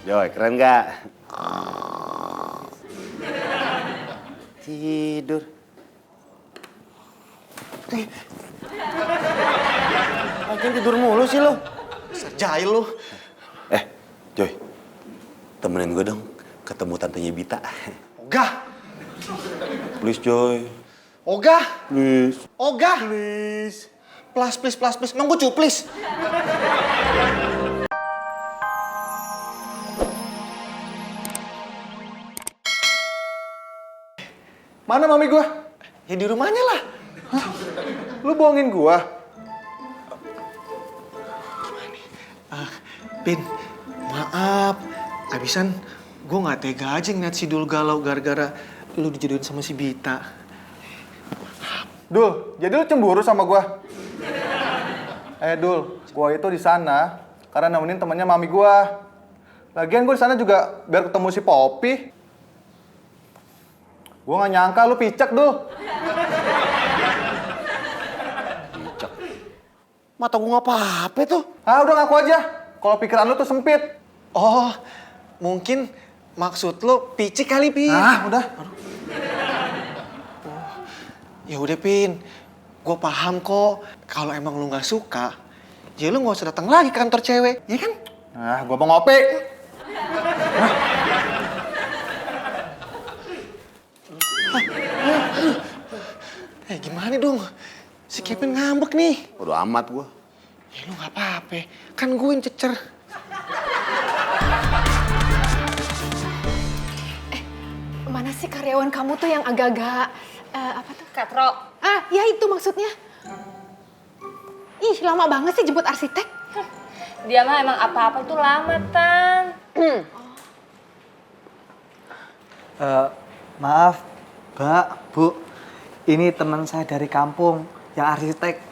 Joy, keren nggak? Tidur. Makin tidur mulu sih lo. Serjahil lo. Joy, temenin gue dong ketemu tantenya Bita. Ogah. Please, Joy. Ogah. Please. Ogah. Please. Please. Emang gue cuplis. Mana mami gua? Ya di rumahnya lah. Lu bohongin gua? Pin, maaf. Abisan gue gak tega aja ngeliat si Dul galau gara-gara lu dijodohin sama si Bita. Dul, jadi lu cemburu sama gua? Dul, gua itu di sana karena nemenin temannya mami gua. Lagian gua di sana juga biar ketemu si Poppy. Gua nggak nyangka lu picek, Dul. Picek. Mata gue nggak apa-apa tuh. Udah ngaku aja. Kalau pikiran lu tuh sempit. Oh, mungkin maksud lo picik kali, Pin. Udah. Ya udah, Pin. Gue paham kok. Kalau emang lu nggak suka, ya lu nggak usah datang lagi ke kantor cewek, ya kan? Gua mau ngopi. Gimana dong? Si Kevin ngambek nih. Udah amat gue. Ya lu nggak apa-apa. Kan gue yang cecer. Mana sih karyawan kamu tuh yang agak-agak apa tuh? Katro. Ya itu maksudnya. Ih, lama banget sih jemput arsitek. Dia mah emang apa-apa tuh lama, Tan. Maaf, Mbak, Bu. Ini teman saya dari kampung, yang arsitek.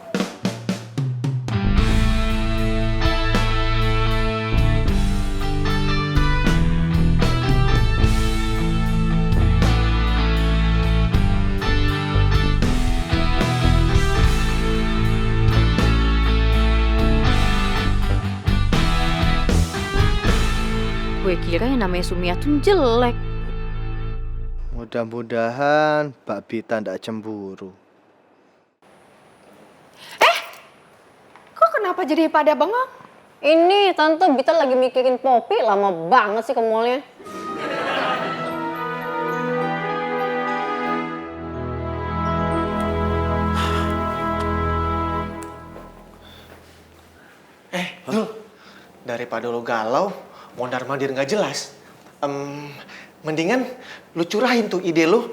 Gue kira yang namanya Sumiatun jelek. Mudah-mudahan Mbak Bita ndak cemburu. Kok kenapa jadi pada bengong? Ini Tante Bita lagi mikirin Poppy, lama banget sih ke mallnya. Dul, daripada lo galau, mondar-mandir nggak jelas, mendingan lu curahin tuh ide lu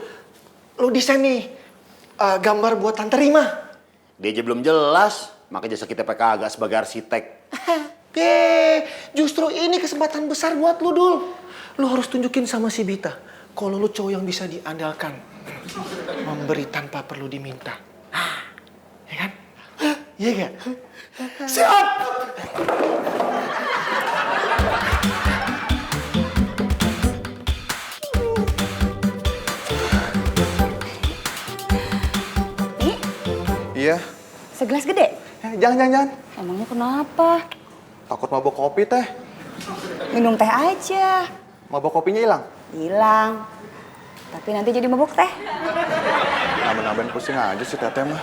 desain nih gambar buat Tante Rima. Dia aja belum jelas, makanya jasa kita PK agak sebagai arsitek. Justru ini kesempatan besar buat lu, Dul. Lu harus tunjukin sama si Bita kalau lu cowok yang bisa diandalkan, memberi tanpa perlu diminta. Ya kan? Iya gak? Siap! Iya. Segelas gede? Jangan. Emangnya kenapa? Takut mabok kopi, Teh. Minum teh aja. Mabok kopinya hilang. Hilang. Tapi nanti jadi mabuk teh. Nambah-nambahin pusing aja sih Teteh mah.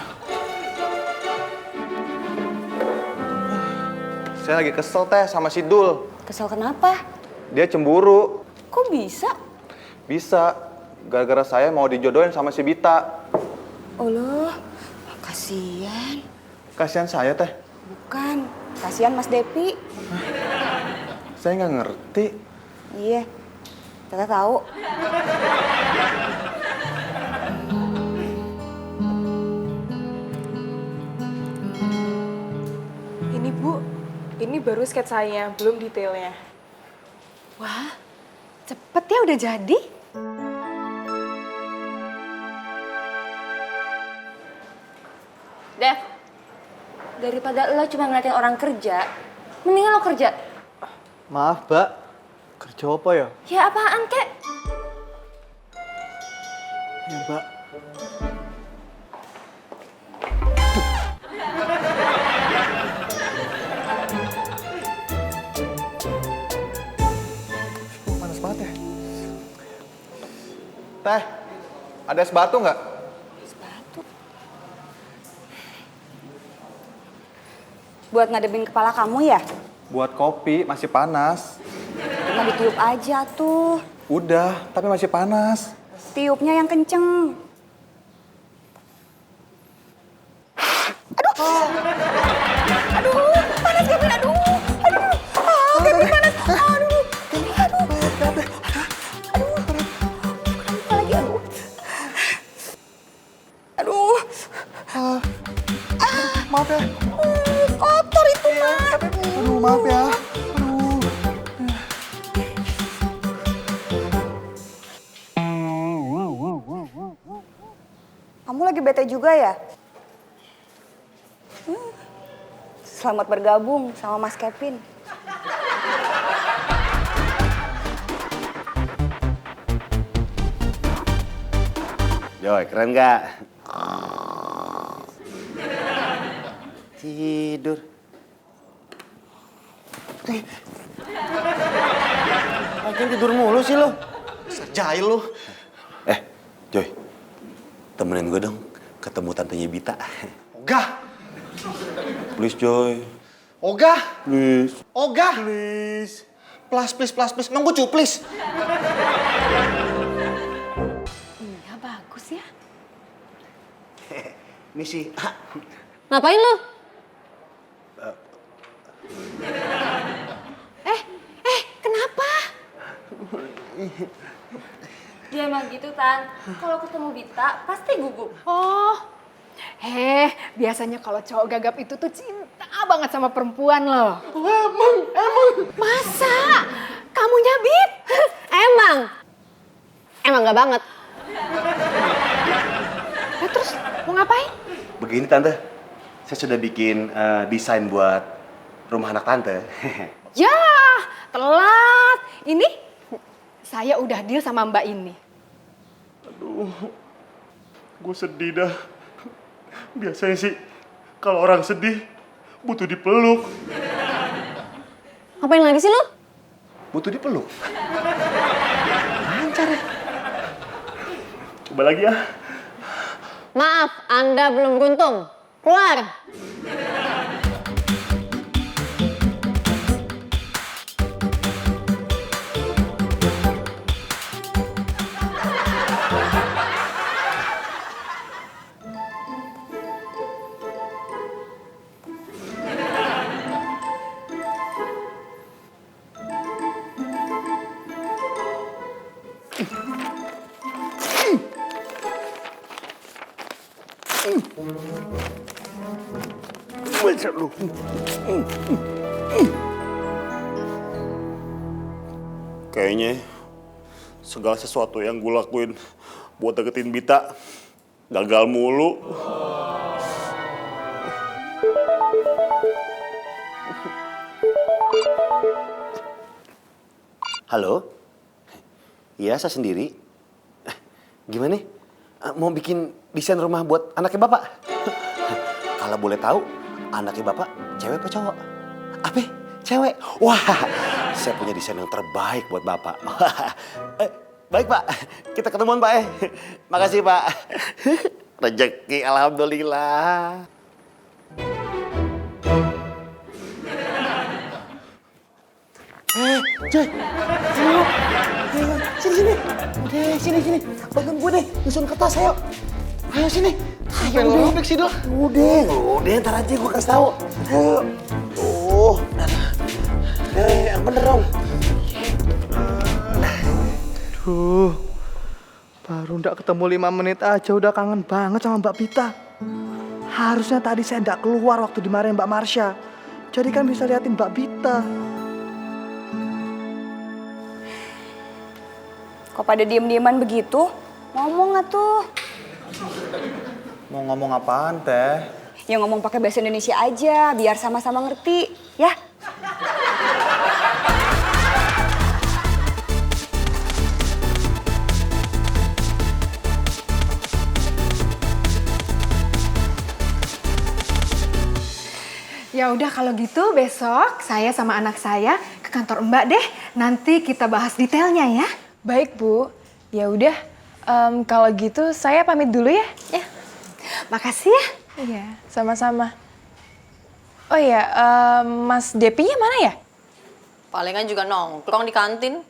Saya lagi kesel, Teh, sama si Dul. Kesel kenapa? Dia cemburu. Kok bisa? Bisa. Gara-gara saya mau dijodohin sama si Bita. Allah, kasihan. Kasihan saya, Teh. Bukan, kasihan Mas Depi. Saya nggak ngerti. Iya, Tata tahu. Ini Bu, ini baru sketsanya, belum detailnya. Wah, cepet ya udah jadi. Dev, daripada lo cuma ngeliatin orang kerja, mendingan lo kerja. Maaf, Mbak. Kerja apa ya? Ya apaan, kek? Ya, Mbak. Ada es batu nggak? Batu. Buat ngadepin kepala kamu ya? Buat kopi, masih panas. Cuma ditiup aja tuh. Udah, tapi masih panas. Tiupnya yang kenceng. Aduh, panas Kevin, aduh. Kevin panas. Aduh. Lagi, aduh. Aduh. Maaf ya. Kotor itu mah. Aduh, maaf ya. Aduh. Kamu lagi bete juga ya? Selamat bergabung sama Mas Kevin. Joy, keren nggak? Tidur. Makin tidur mulu sih lo. Jahil lu. Joy, temenin gue dong ketemu tantenya Bita. Ogah. Please, Joy. Ogah. Please. Ogah. Please. Please. Emang gue cuplis. Iya, bagus ya. Misi. Ngapain lu? Kenapa? Dia emang gitu, Tan. Kalau ketemu Bita, pasti gugup. Oh, biasanya kalau cowok gagap itu tuh cinta banget sama perempuan loh. Emang. Masa? Kamu nyabit? Emang gak banget. Terus mau ngapain? Begini Tante, saya sudah bikin desain buat rumah anak Tante. Ya, telat. Ini saya udah deal sama Mbak ini. Gue sedih dah. Biasanya sih kalau orang sedih butuh dipeluk. Ngapain lagi sih lu? Butuh dipeluk. Coba lagi ya. Maaf, Anda belum beruntung. Keluar! Kayaknya segala sesuatu yang gue lakuin buat deketin Bita gagal mulu. Halo? Iya, saya sendiri. Gimana? Mau bikin desain rumah buat anaknya Bapak? Kalau boleh tahu, anaknya Bapak cewek apa cowok? Apa? Cewek? Wah, saya punya desain yang terbaik buat Bapak. Baik Pak, kita ketemuan Pak. Makasih Pak. Rezeki, alhamdulillah. Joy. Ayo. Sini. Udah, sini. Bangun gue deh, nyusun kertas, ayo. Ayo sini. Ayo, udah robek sih, Dol. Udah, ntar aja gue kasih tahu. Ayo. Tuh. Yang bener dong. Duh, baru ndak ketemu 5 menit aja udah kangen banget sama Mbak Bita. Harusnya tadi saya ndak keluar waktu dimarahin Mbak Marsha. Jadi kan bisa liatin Mbak Bita. Kok pada diem-dieman begitu? Ngomong atuh. Mau ngomong apaan, Teh? Ya ngomong pakai bahasa Indonesia aja, biar sama-sama ngerti, ya. Ya udah kalau gitu besok saya sama anak saya ke kantor Mbak deh. Nanti kita bahas detailnya ya. Baik, Bu. Ya udah, Kalau gitu saya pamit dulu ya. Ya, makasih ya. Iya, sama-sama. Oh iya, Mas Depinya mana ya? Palingan juga nongkrong di kantin.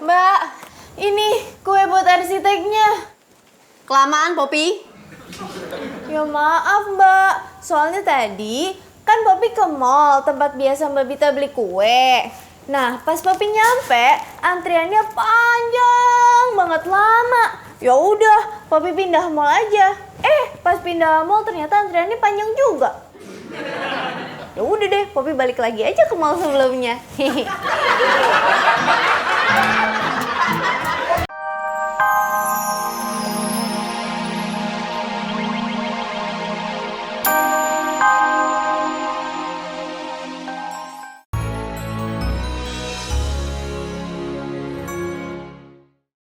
Mbak, ini kue buat arsiteknya. Kelamaan, Poppy. Ya maaf Mbak, soalnya tadi kan Poppy ke mall tempat biasa Mbak Bita beli kue. Nah, pas Poppy nyampe, antriannya panjang banget lama. Ya udah, Poppy pindah mall aja. Pas pindah mall ternyata antriannya panjang juga. Ya udah deh, Poppy balik lagi aja ke mall sebelumnya.